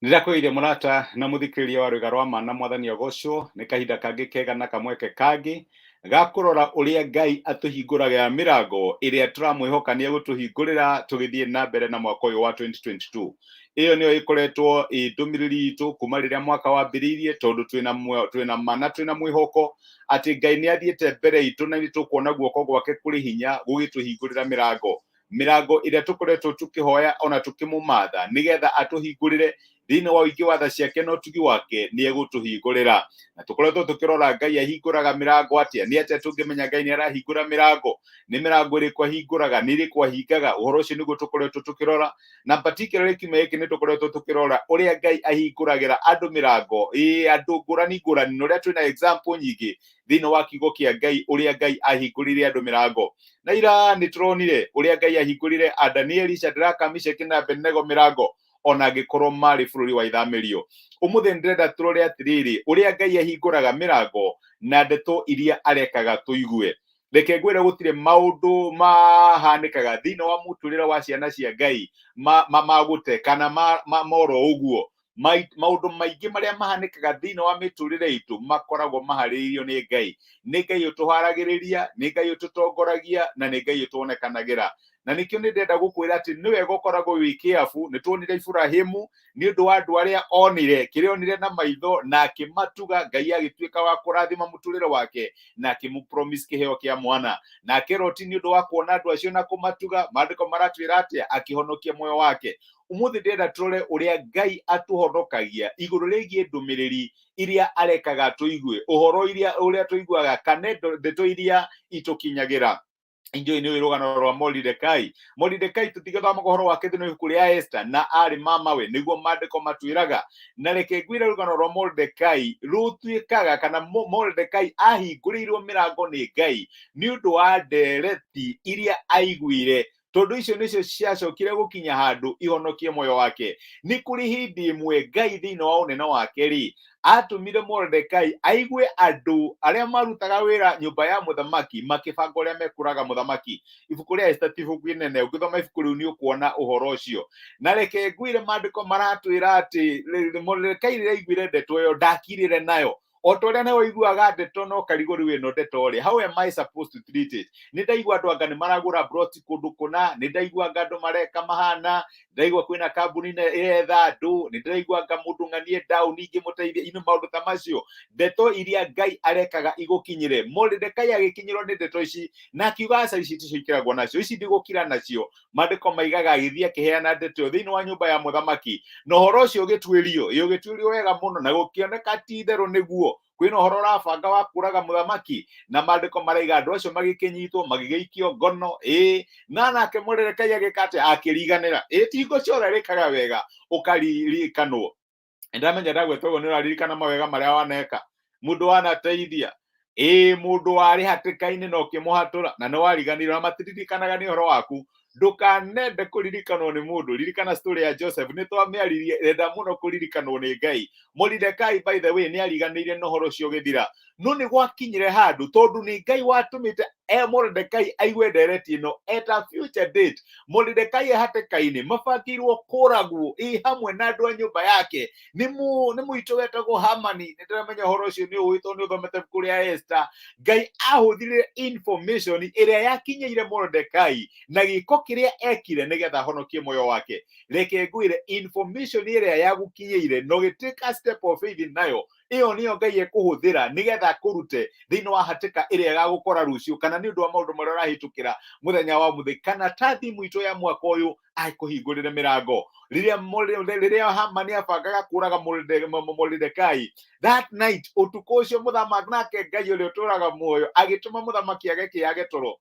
Nĩndakũgeithia mũrata na mũthikĩrĩria wa rwĩga rwa ma na mwathani agocwo nĩ kahinda kangĩ kega na kamweke kangĩ ga kũrora ũrĩa Ngai atũhingũragĩra mĩrango ĩrĩa tũramwĩhoka nĩ egũtũhingũrĩra tũgĩthiĩ na mbere na mwaka ũyũ wa 2022. Ĩyo nĩyo ĩkoretwo ĩ ndũmĩrĩri itũ kuma rĩrĩa mwaka wambĩrĩirie tondũ twĩna twĩna ma na twĩna mwĩhoko atĩ Ngai nĩ athiĩte mbere itũ na nĩ tũkuona guoko gwake kũrĩ hinya gũgĩtũhingũrĩra mĩrango. Mĩrango ĩrĩa tũkoretwo tũkĩhoya ona tũkĩmũmatha nĩgetha atũhingũrĩre thĩinĩ wa ũingĩ wa tha ciake na ũtugi wake nĩ egũtũhingũrĩra. Na tũkoretwo tũkĩrora Ngai ahingũraga mĩrango atĩa, nĩ atĩa tũngĩmenya Ngai nĩ arahingũra mĩrango, nĩ mĩrango ĩrĩkũ ahingũraga, nĩ ĩrĩkũ ahingaga. Ũhoro ũcio nĩguo tũkoretwo tũkĩrora, na particularly kiumia gĩkĩ nĩ tũkoretwo tũkĩrora ũrĩa Ngai ahingũragĩra andũ mĩrango, ĩĩ andũ ngũrani ngũrani, na ũrĩa twĩna example nyingĩ thĩinĩ wa kiugo kĩa Ngai ũrĩa Ngai ahingũrĩire andũ mĩrango. Na ira nĩ tũronire ũrĩa Ngai ahingũrire a Danieli, Shadraka, Meshaki na Abednego mĩrango ona angĩkorwo marĩ bũrũri wa ithamĩrio. Ũmũthĩ ndĩrenda tũrore atĩrĩrĩ, ũrĩa Ngai ahingũraga mĩrango na ndeto iria arekaga tũigue. Reke ngwĩre gũtirĩ maũndũ mahanĩkaga thĩinĩ wa mũtũrĩre wa ciana cia Ngai ma, ma, ma gũte kana ma, ma, moro ũguo. Maũndũ maingĩ marĩa mahanĩkaga thĩinĩ wa mĩtũrĩre itũ makoragwo maharĩrĩirio nĩ Ngai. Nĩ Ngai ũtũharagĩrĩria, nĩ Ngai ũtũtongoragia, na nĩ Ngai ũtuonekanagĩra. Na nĩkĩo nĩ ndĩrenda gũkwĩra atĩ nĩ wega ũkoragwo wĩ kĩabu. Nĩ tuonire Iburahĩmu nĩ ũndũ wa andũ arĩa onire, kĩrĩa onire na maitho na akĩmatuga, Ngai agĩtuĩka wa kũrathima mũtũrĩre wake na akĩmũ promise kĩheo kĩa mwana. Nake Loti nĩ ũndũ wa kuona andũ acio na kũmatuga, maandĩko maratwĩra atĩa? Akĩhonokia muoyo wake. Ũmũthĩ ndĩrenda tũrore ũrĩa Ngai atũhonokagia igũrũ rĩgiĩ ndũmĩrĩri iria arekaga tũigue, ũhoro iria ũrĩa tũiguaga kana ndeto iria itũkinyagĩra. Injũĩ nĩ rũgano rwa Moridekai. Moridekai tũtigĩthomaga ũhoro wake thĩinĩ wa ibuku rĩa Esther na arĩ mamawe nĩguo maandĩko matwĩraga. Na reke ngwĩre rũgano rwa Moridekai rũtuĩkaga kana Moridekai ahingũrĩirwo mĩrango nĩ Ngai nĩ ũndũ wa ndereti iria aiguire, tondũ icio nĩcio ciacokire gũkinya handũ ihonokie muoyo wake. Nĩ kũrĩ hĩndĩ ĩmwe Ngai thĩinĩ wa ũnene wake rĩ atũmire Moridekai aigue andũ arĩa marutaga wĩra nyũmba ya mũthamaki makĩbanga ũrĩa mekũraga mũthamaki. Ibuku rĩa Esther ti ibuku inene, ũngĩthoma ibuku rĩu nĩ ũkuona ũhoro ũcio. Na reke ngwĩre maandĩko maratwĩra atĩ Moridekai rĩrĩa aiguire ndeto ĩyo ndakirire nayo. O ta ũrĩa nawe ũiguaga ndeto na ũkarigwo rĩu ĩno ndeto rĩ, how am I supposed to treat it? Nĩ ndaigua andũ anga nĩ maragũra broti kũndũ kũna, nĩ ndaigua anga andũ mareka mahana, ndaigua kwĩna kambuni ĩretha andũ, nĩ ndĩraigua anga mũndũ ng'anie ndaũni ingĩmũteithia, inĩ maũndũ ta macio. Ndeto iria Ngai arekaga igũkinyĩre. Moridekai agĩkinyĩrwo nĩ ndeto ici na akiuga aca, ici ticio ikiragwo nacio, ici ndigũkira nacio. Maandĩko maigaga agĩthiĩ akĩheana ndeto ĩyo thĩinĩ wa nyũmba ya mũthamaki, na ũhoro ũcio ũgĩtuĩrio, ĩ ũgĩtuĩrio wega mũno, na gũkĩoneka ti itherũ nĩguo kwĩna ũhoro ũrabanga wa kũraga mũthamaki. Na maandĩko maraiga andũ acio magĩkĩnyitwo magĩgĩikio ngono, ĩ na nake Moridekai agĩka atĩa? Akĩriganĩra. Ĩ ti hingo ciothe rĩkaga wega ũkaririkanwo. Ndamenya ndagweta ũguo nĩ ũraririkana mawega marĩa waneka, mũndũ wanateithia, ĩ mũndũ warĩ hatĩka-inĩ na ũkĩmũhatũra na nĩ wariganĩirwo na matiririkanaga nĩ ũhoro waku. Ndũkanende kũririkanwo nĩ mũndũ. Ririkana story ya Joseph, nĩ twamĩaririe. Enda mũno kũririkanwo nĩ Ngai. Moridekai by the way nĩ ariganĩire na ũhoro ũcio ũgĩthira, no nĩ gwakinyire handũ tondũ nĩ Ngai watũmĩte e Moridekai aigue ndereti ĩno at a future date. Moridekai e hatĩka-inĩ mabangĩirwo kũragwo ĩ hamwe na andũ a nyũmba yake nĩ mũitũ wetagwo Hamani. Nĩ ndĩramenya ũhoro ũcio nĩ ũĩ tondũ nĩ ũthomete ibuku rĩa Esther. Ngai ahũthĩrire information ĩrĩa yakinyĩire Moridekai na gĩko kĩrĩa ekire nĩgetha ahonokie muoyo wake. Reke ngwĩre, information ĩrĩa yagũkinyĩire na ũgĩtĩka step of faith nayo, ĩyo nĩyo Ngai ekũhũthĩra nĩgetha akũrute thĩinĩ wa hatĩka ĩrĩa ĩgagũkora rũciũ, kana nĩ ũndũ wa maũndũ marĩa ũrahĩtũkĩra mũthenya wa mũthĩ, kana ta thimũ itũ ya mwaka ũyũ akũhingũrĩre mĩrango. Rĩrĩa Hamani abangaga kũraga Moridekai that night, ũtukũ ũcio, mũthamaki nake Ngai ũrĩa ũtũraga muoyo agĩtũma mũthamaki age kĩage toro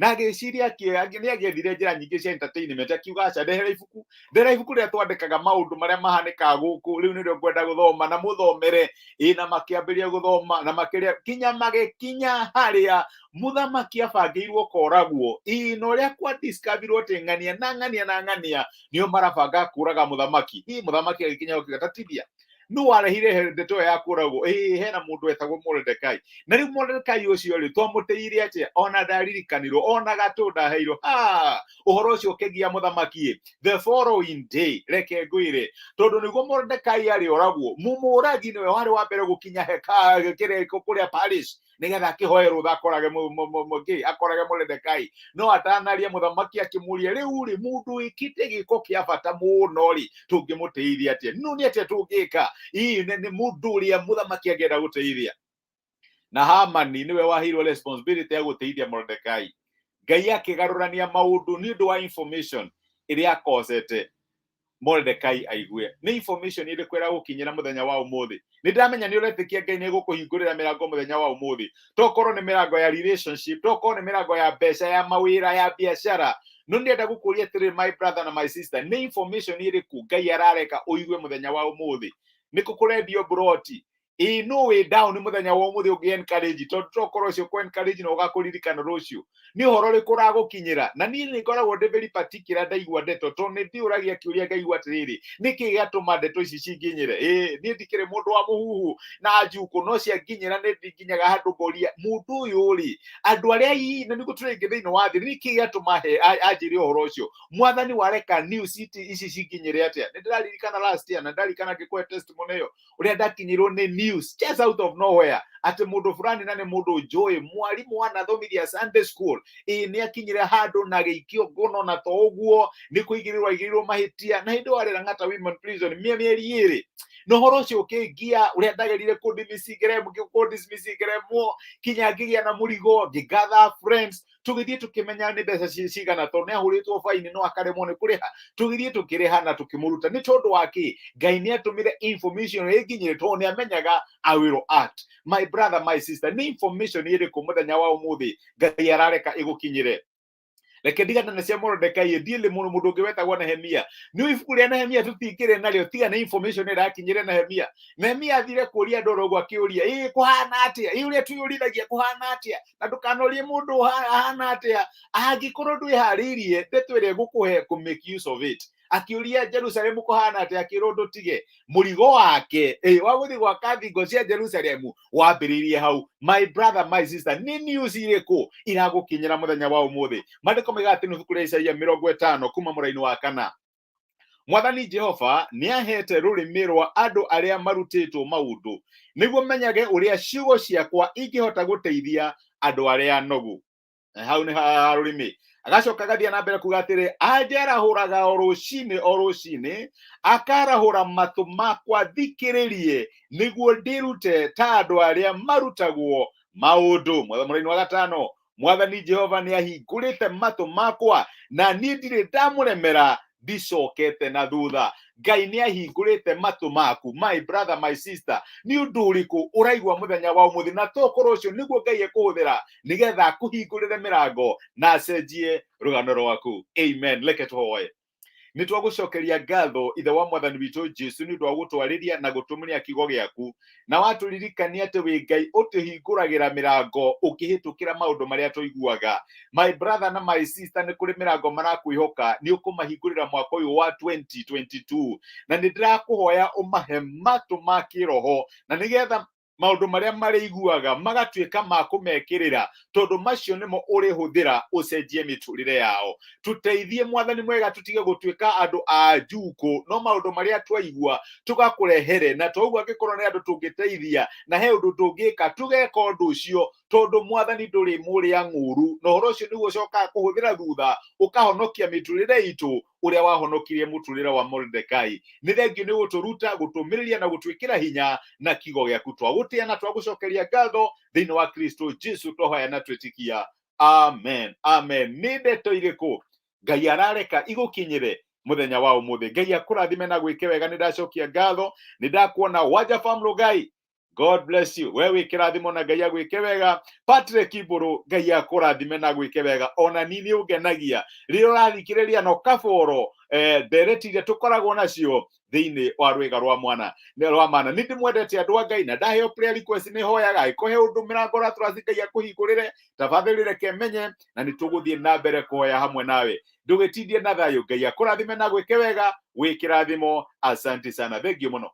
na agĩciria nĩ agĩethire njĩra nyingĩ cia entertainment. Akiuga aca, ndehera ibuku, ndehera ibuku rĩrĩa twandĩkaga maũndũ marĩa mahanĩkaga gũkũ, rĩu nĩrĩo ngwenda gũthoma na mũthomere. Ĩ na makĩambĩrĩria gũthoma na makĩrĩa kinya magĩkinya harĩa mũthamaki abangĩirwo koragwo. Ĩ na ũrĩa kwa discoverirwo atĩ ng'ania na ng'ania na ng'ania nĩo marabanga kũraga mũthamaki. Ĩ mũthamaki agĩkinya gũkiuga tatithia. Nũ warehire ndeto ĩyo ya kũragwo? Ĩĩ, hena mũndũ wetagwo Moredekai. Na rĩu Moredekai ũcio rĩ, twamũtĩire atĩa? Ona ndaririkanirwo, ona gatũ ndaheirwo. Ha, ũhoro ũcio ũkĩgia mũthamaki. The following day, reke ngwĩre, tondũ nĩguo Moredekai arĩoragwo, mũmũragi nĩwe warĩ wa mbere gũkinya heka kĩrĩko kũrĩa palace nĩgetha akĩhoe rũtha akorage kĩ akorage Moredekai. No atanaria, mũthamaki akĩmũria, rĩu rĩ, mũndũ wĩkĩte gĩko kĩa bata mũno rĩ, tũngĩmũteithia atĩa? No nĩ atĩa tũngĩka? Ii nĩ mũndũ ũrĩa mũthamaki angĩenda gũteithia. Na Hamani nĩwe waheirwo responsibility ya gũteithia Moredekai. Ngai akĩgarũrania maũndũ nĩ ũndũ wa information ĩrĩa akocete Moredekai aigue. Nĩ information ĩrĩkũ ĩragũkinyĩra mũthenya wa ũmũthĩ? Nĩ ndamenya nĩ ũretĩkia Ngai nĩ egũkũhingũrĩra mĩrango mũthenya wa ũmũthĩ. Tokorwo nĩ mĩrango ya relationship, tokorwo nĩ mĩrango ya mbeca, ya mawĩra, ya biacara. No ndĩrenda gũkũria atĩrĩrĩ, my brother na my sister, nĩ information ĩrĩkũ Ngai arareka ũigue mũthenya wa ũmũthĩ? Nĩkũ kũrendio mburoti? Ĩ no wĩ down mũthenya wa ũmũthĩ ũngĩ encourage, tondũ tokorwo ũcio kũ encourage na ũgakũririkana rũciũ. Nĩ ũhoro ũrĩkũ ũragũkinyĩra? Na niĩ nĩ ngoragwo ndĩ very particular ndaigua ndeto, tondũ nĩ ndĩũragia kĩũria ngaigua atĩrĩrĩ, nĩkĩ gĩatũma ndeto ici cinginyĩre? Ĩ niĩ ndikĩrĩ mũndũ wa mũhuhu na njukũ, no cianginyĩra nĩ ndinginyaga handũ ngoria mũndũ ũyũ rĩ, andũ arĩa ii na nĩguo tũrĩ aingĩ thĩinĩ wa thĩ, nĩkĩ gĩatũma he anjĩre ũhoro ũcio? Mwathani, wareka news ici cinginyĩre atĩa? Nĩ ndĩraririkana last year na ndarikana ngĩkũhe testimony ĩyo ũrĩa ndakinyirwo nĩ news just out of nowhere atĩ mũndũ fulani, na nĩ mũndũ njũĩ, mwarimũ wanathomithia Sunday school, ĩ nĩ akinyire handũ na agĩikio ngono, na to ũguo nĩ kũigĩrĩrwo aigĩrĩrwo mahĩtia, na hĩndĩ ĩyo arĩ Lang'ata Women Prison mĩeri 2. Na ũhoro ũcio ũkĩngia ũrĩa ndagerire kũdismiss ngeremwo kinya ngĩgĩa na mũrigo, ngĩgather friends, tũgĩthiĩ tũkĩmenya nĩ mbeca cigana, tondũ nĩ ahũrĩtwo baini no akaremwo nĩ kũrĩha. Tũgĩthiĩ tũkĩrĩha na tũkĩmũruta. Nĩ tondũ wa kĩ? Ngai nĩ atũmire information ĩnginyĩre, tondũ nĩ amenyaga I will act. My brother, my sister, nĩ information ĩrĩkũ mũthenya wa ũmũthĩ Ngai arareka ĩgũkinyĩre? Reke ndigane na cia Moredekai, ndiĩrĩ mũno mũndũ ũngĩ wetagwo Nehemia. Nĩ ibuku rĩa Nehemia tũtingĩrĩ narĩo tiga nĩ information ĩrakinyĩre Nehemia. Nehemia athire kũria andũ oro ũguo, akĩũria, ĩ kũhana atĩa? Ĩ ũrĩa twĩyũrithagia, kũhana atĩa? Na ndũkanorie mũndũ ahana atĩa angĩkorwo ndwĩharĩirie ndeto ĩrĩa ĩgũkũhe kũ make use of it. Akĩũria Jerusalemu kũhana atĩa, akĩrwo ndũtige mũrigo wake wa gũthiĩ gwaka thingo cia Jerusalemu wambĩrĩirie hau. My brother, my sister, nĩ news irĩkũ iragũkinyĩra mũthenya wa ũmũthĩ? Maandĩko maigaga atĩ nĩ ibuku rĩa Isaia 50 kuma mũraini wa 4, Mwathani Jehova nĩ ahete rũrĩmĩ rwa andũ arĩa marutĩtwo maũndũ, nĩguo menyage ũrĩa ciugo ciakwa ingĩhota gũteithia andũ arĩa anogu. Na hau nĩ ha rũrĩmĩ. Agacoka agathiĩ na mbere kuga atĩrĩ, anjarahũraga o rũcinĩ o rũcinĩ, akarahũra matũ makwa thikĩrĩrie, nĩguo ndĩrute ta andũ arĩa marutagwo maũndũ. Mũraini wa 5, Mwathani Jehova nĩ ahingũrĩte matũ makwa, na niĩ ndirĩ ndamũremera, ndicokete na thutha. Ngai nĩ ahingũrĩte matũ maku, my brother, my sister. Nĩ ũndũ ũrĩkũ ũraigua mũthenya wa ũmũthĩ? Na tokorwo ũcio nĩguo Ngai ekũhũthĩra nĩgetha akũhingũrĩre mĩrango na acenjie rũgano rwaku. Amen. Reke tũhoe. Nĩ twagũcokeria ngatho, Ithe wa Mwathani witũ Jesu, nĩ ũndũ wa gũtwarĩria na gũtũmĩria kiugo gĩaku, na watũririkania atĩ wĩ Ngai ũtũhingũragĩra mĩrango ũkĩhĩtũkĩra maũndũ marĩa tũiguaga. My brother na my sister, nĩ kũrĩ mĩrango marakwĩhoka nĩ ũkũmahingũrĩra mwaka ũyũ wa 2022, na nĩ ndĩrakũhoya ũmahe matũ ma kĩroho, na nĩgetha maũndũ marĩa marĩiguaga magatuĩka ma kũmekĩrĩra, tondũ macio nĩmo ũrĩhũthĩra ũcenjie mĩtũrĩre yao. Tũteithie, Mwathani mwega, tũtige gũtuĩka andũ a njukũ, no maũndũ marĩa twaigua tũgakũrehere, na toguo angĩkorwo nĩ andũ tũngĩteithia na he ũndũ tũngĩka, tũgeka ũndũ ũcio, tondũ Mwathani ndũrĩ mũrĩa ng'ũru, na ũhoro ũcio nĩguo ũcokaga kũhũthĩra thutha ũkahonokia mĩtũrĩre itũ, ũrĩa wahonokirie mũtũrĩre wa Moredekai. Nĩ thengio nĩ gũtũruta, gũtũmĩrĩria na gũtwĩkĩra hinya na kiugo gĩaku. Twagũtĩa na twagũcokeria ngatho thĩinĩ wa Kristo Jesu twahoya na twĩtĩkia, amen, amen. Nĩ ndeto irĩkũ Ngai arareka igũkinyĩre mũthenya wa ũmũthĩ? Ngai akũrathime na gwĩke wega. Nĩ ndacokia ngatho, nĩ ndakuona Wanja Famlo Ngai, God bless you. We wĩ kĩrathimo na Ngai agwĩke wega. Patrick Mbũrũ, Ngai akũrathime na gwĩke wega. Ona niĩ nĩ ũngenagia rĩrĩa ũrathikĩrĩria na ũkaboro ndereti iria tũkoragwo nacio thĩinĩ wa rwĩga rwa mwana nĩ rwa mana. Nĩ ndĩmwendete andũ a Ngai, na ndaheo prayer request nĩ hoyaga. Angĩkorwo he ũndũ mĩrango ũratũrathi Ngai akũhingũrĩre, tafadhali reke menye, na nĩ tũgũthiĩ na mbere kũhoya hamwe nawe. Ndũgĩtindie na thayũ. Ngai akũrathime na gwĩke wega. Wĩ kĩrathimo. Asante sana, thengio mũno.